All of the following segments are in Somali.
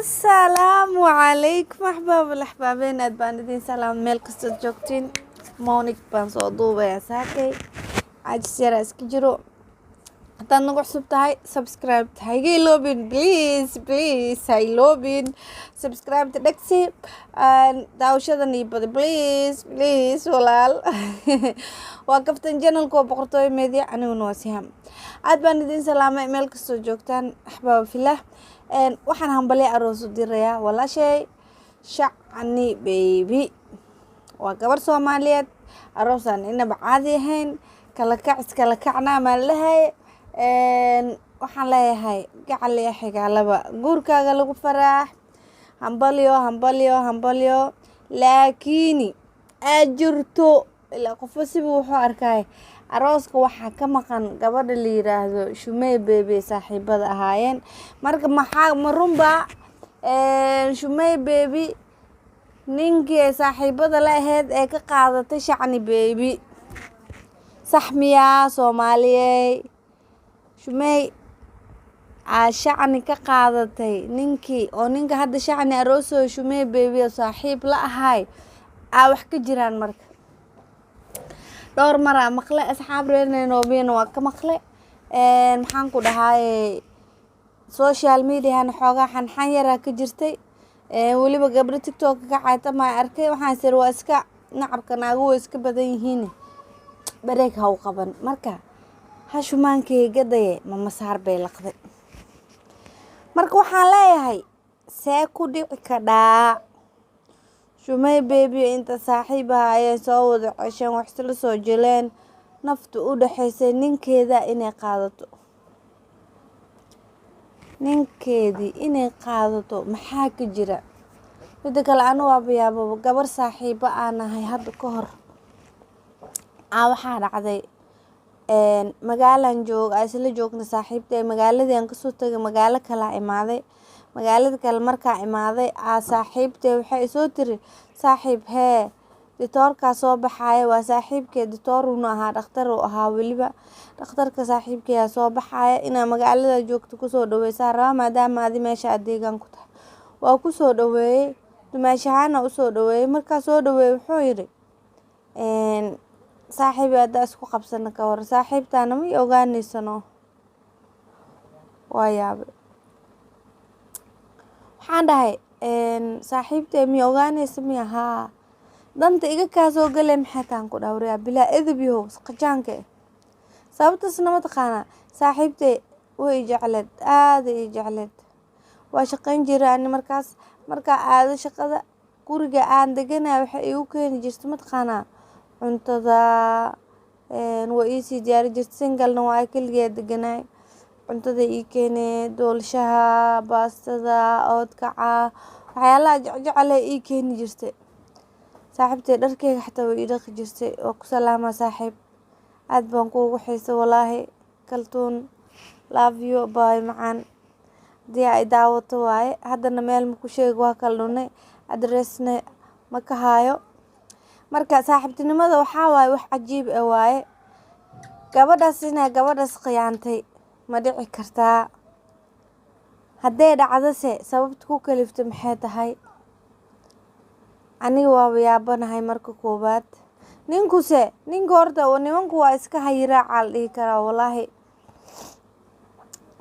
Asalaamu calaykum, axbaab alaxbaabeen, aad baan idin salaam meel kastood joogtiin. Morning baan soo duubayaa saakay, caajis yaraa iska jiro. Haddaad nagu cusub tahay, subscribe ha iga iloobin, please, please, ha iloobin subscribe ta, dhegsi daawashadan iyo badi, please, please, walaal. Waa Kaftan channelka, waa Boqortooyo Media, aniguna waa Siham. Aad baan idin salaamay meel kastoo joogtaan, axbaab filah. Waxaan hambalyo aroos u dirayaa walaashay Shacni Baby. Waa gabar Soomaaliyeed, aroosaan inaba caadi ahayn, kala kacis kala kacnaa maan lahay. Waxaan leeyahay, gacal iyo xigaalaba, guurkaaga lagu faraax. Hambalyo, hambalyo, hambalyo. Laakiini aad jirto ilaa qofba sibuu wuxuu arkay, arooska waxaa ka maqan gabadha la yiraahdo Shumey Baby, saaxiibada ahaayeen. Marka maxaa ma runbaa Shumey Baby ninkii ay saaxiibada la ahayd ee ka qaadatay Shacni Baby? Sax miyaa, Soomaaliyey? Shumey aa Shacni ka qaadatay ninkii, oo ninka hadda Shacni aroosooyo Shumey Baby oo saaxiib la ahay aa wax ka jiraan? Marka dhowr maraa maqle, asxaab reer Nairobina waa ka maqle. Maxaan ku dhahaaye, social mediahana xoogaa xanxan yaraa ka jirtay. Weliba gabdho TikTok ka caytama arkay. Waxaan sir waa iska nacabka, naagu way iska badan yihiin, bareeg ha u qaban. Marka hashumaankeega gadaye ma masaar bay laqday. Marka waxaan leeyahay, see ku dhici kadhaa Shumey Baby inta saaxiib ah ayay soo wada cesheen, wax isla soo jileen, naftu u dhaxaysay, ninkeeda inay qaadato, ninkeedii inay qaadato? Maxaa ka jira? Mida kale, anu waaba yaababa. Gabar saaxiibo aan nahay hadda ka hor aa waxaa dhacday, magaalan joog aa isla joogna saaxiibtay. Magaaladii aan kasoo tagay, magaalo kale imaaday. Magaalada kale markaa imaaday aa saaxiibtay waxay isoo tiri, "Saaxiib hee, ditoorkaa soo baxaaya." Waa saaxiibkee, ditooruna ahaa, dhakhtar uu ahaa weliba. "Dhakhtarka saaxiibkeyaa soo baxaaya, inaa magaalada joogto kusoo dhaweysaa rabaa, maadaama adi meesha aad deegaan ku tahay." Waa kusoo dhaweeyey, dumaashahaana usoo dhaweeyey. Markaa soo dhaweeyey, wuxuu yidhi, "Saaxiib, haddaa isku qabsano ka war? Saaxiibtaana ma i ogaanaysano." Waa yaabay. Waxaan dhahay, "Saaxiibtay miya ogaanaysa miya? Haa, danta iga kaasoo galay maxay taan ku dhaha? Waryaa, bilaa edeb yahow, saqajaanka eh." Sababtaasna ma taqaanaa? Saaxiibtay way i jecleed, aaday i jecleed. Waa shaqayn jiray ani markaas. Markaa aado shaqada, guriga aan deganahay waxay igu keeni jirtay, mataqaanaa, cuntada waa iisii diyaari jirtay. Singlena waa, keligeed deganahay. Cuntada ii keenee, doolshaha, baastada, oodkaca, waxyaalaha jecjecel ii keeni jirtay saaxiibtay. Dharkeyga xataa way ii dhaqi jirtay. Waa ku salaamaa saaxiib, aad baan kuugu xiisay walaahi. Kaltuun, love you, bye macaan, hadii ay daawato waaye. Haddana meel ma ku sheegi, waa kala dhunay, addressna ma ka haayo. Marka saaxiibtinimada waxaa waaye wax cajiib ah waaye. Gabadhaas inay gabadhaas khiyaantay ma dhici kartaa? Hadday dhacdase, sababta ku kaliftay maxay tahay? Aniga waaba yaabanahay. Marka koowaad, ninkuse, ninka horta, nimanku waa iska hayiraaca la dhihi karaa walaahi.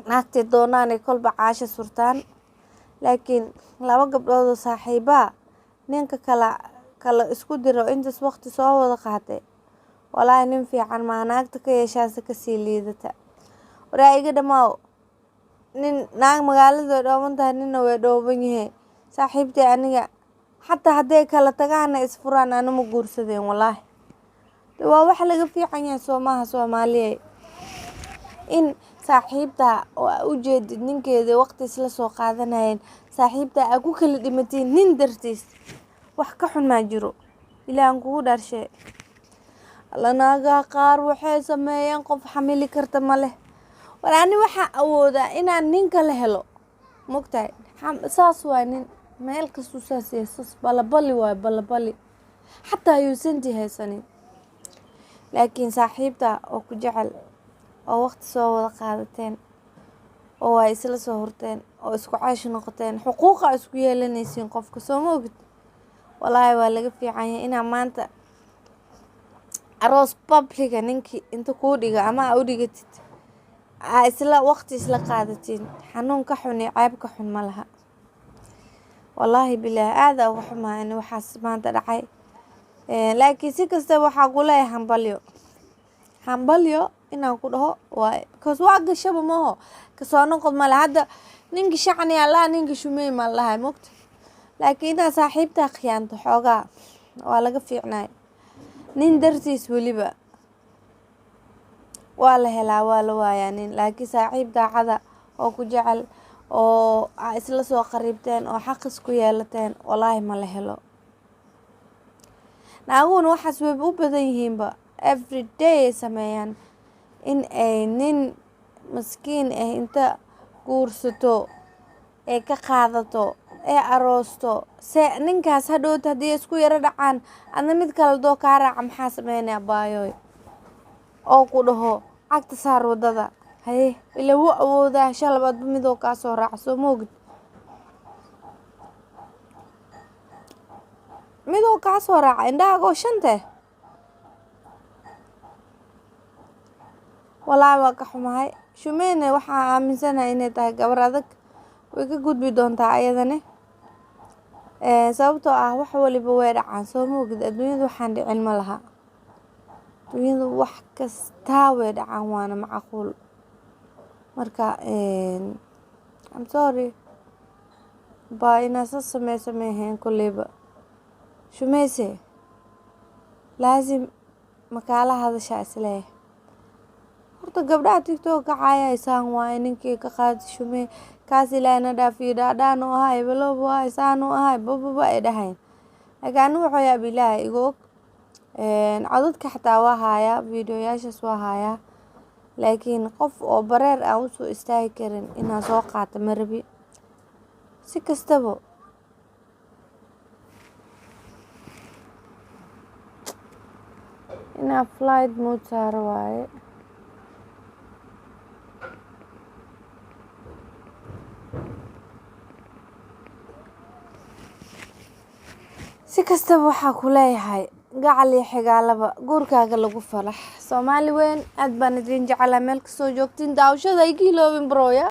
Naagtay doonaan ay kolba caasha surtaan. Laakiin laba gabdhood oo saaxiibaa ninka kala kala isku diro, intaas waqti soo wada qaatay, walaahi nin fiican maa. Naagta ka yeeshaase kasii liidata. Waraa iga dhamaaw, nin naag magaalada way dhooban tahay, nina way dhooban yahay. Saaxiibtay aniga xataa hadday kala tagaana isfuraan, anuma guursadeen walaahi. De waa wax laga fiican yahay, soo maaha, Soomaaliya, in saaxiibta oo aa ujeedid ninkeeda waqti isla soo qaadanayeen, saaxiibta aa ku kala dhimatiin nin dartiis? Wax ka xun maa jiro? Ilaahan kugu dhaarshe. Alla, naagaha qaar waxay sameeyeen qof xamili karta ma leh. War, ani waxaa awoodaa inaan ninka la helo, mogtahay? Saas waay, nin meel kastuu saas yahay, saas balabali waay, balabali, xataa ayuusanti haysanin. Laakiin saaxiibta oo ku jecel oo waqti soo wada qaadateen. Oo ay isla soo hurteen oo isku caash noqoteen, xuquuqa isku yeelanaysiin qofka, soo ma ogid? Walaahi waa laga fiican yahay inaa maanta aroos public-ga ninkii inta kuu dhiga ama aa u dhigatid, aa isla waqti isla qaadatiin. Xanuun ka xun iyo ceeb ka xun ma laha. Wallaahi bilaahi, aad aa uga xumahay in waxaas maanta dhacay. Laakiin si kastaba waxaa ku leeyahay hambalyo, hambalyo inaan ku dhaho waaye, because waa gashaba maho, kasoo noqod male. Hadda ninka shacni aa ninka shumey ma lahay mogta, laakiin inaad saaxiibtaa khiyaanto xoogaa waa laga fiicnay. Nin dartiis weliba waa la helaa, waa la waayaa nin, laakiin saaxiib daacada oo ku jecel oo aa isla soo qariibteen oo xaq isku yeelateen, wallaahi ma la helo. Naaguhuna waxaas wayba u badan yihiinba, every day ay sameeyaan in ay nin maskiin ah inta guursato ee ka qaadato ee aroosto, se ninkaas hadhowta haddii isku yaro dhacaan, adna mid kale doo kaa raaca, maxaa sameynaya baayoy oo ku dhaho cagta saar wadada? Haye, ila wuu awoodaa shalabadba midoo kaa soo raaca, soo moogid? Midoo kaa soo raaca indhahaagoo shante. Walaahi waa ka xumahay. Shumeyne waxaa aaminsanahay inay tahay gabar adag, way ka gudbi doontaa ayadane, sababtoo ah wax waliba way dhacaan, soo moogid? Adduunyada waxaan dhicin ma laha. Adduunyada wax kastaa way dhacaan, waana macquul. Marka I'm sorry baa inaa sas sameyso ma ahayn kolleyba. Shumeyse laazim makaala hadashaa isleeyahay. Horta gabdhaha TikTok ka caayaysaan waaye ninkii ka qaadi Shumey kaas, Ilaahay na dhaafiyo, dhaadhaan u ahay, baloob ahay, saan u ahay, bababa ay dhahayn. Laakiin anigu waxaa yaab, Ilaahay igu og, codadka xataa waa hayaa, videoyaashaas waa hayaa, laakiin qof oo bareer aan usoo istaagi karin inaan soo qaato ma rabi. Si kastaba inaa flight mode saaro waaye. Si kastaba waxaa ku leeyahay gacal iyo xigaalaba guurkaaga lagu falax. Soomaali weyn, aad baan idin jeclaa meel kastoo joogtiin. Daawashada iga iloobin, broya.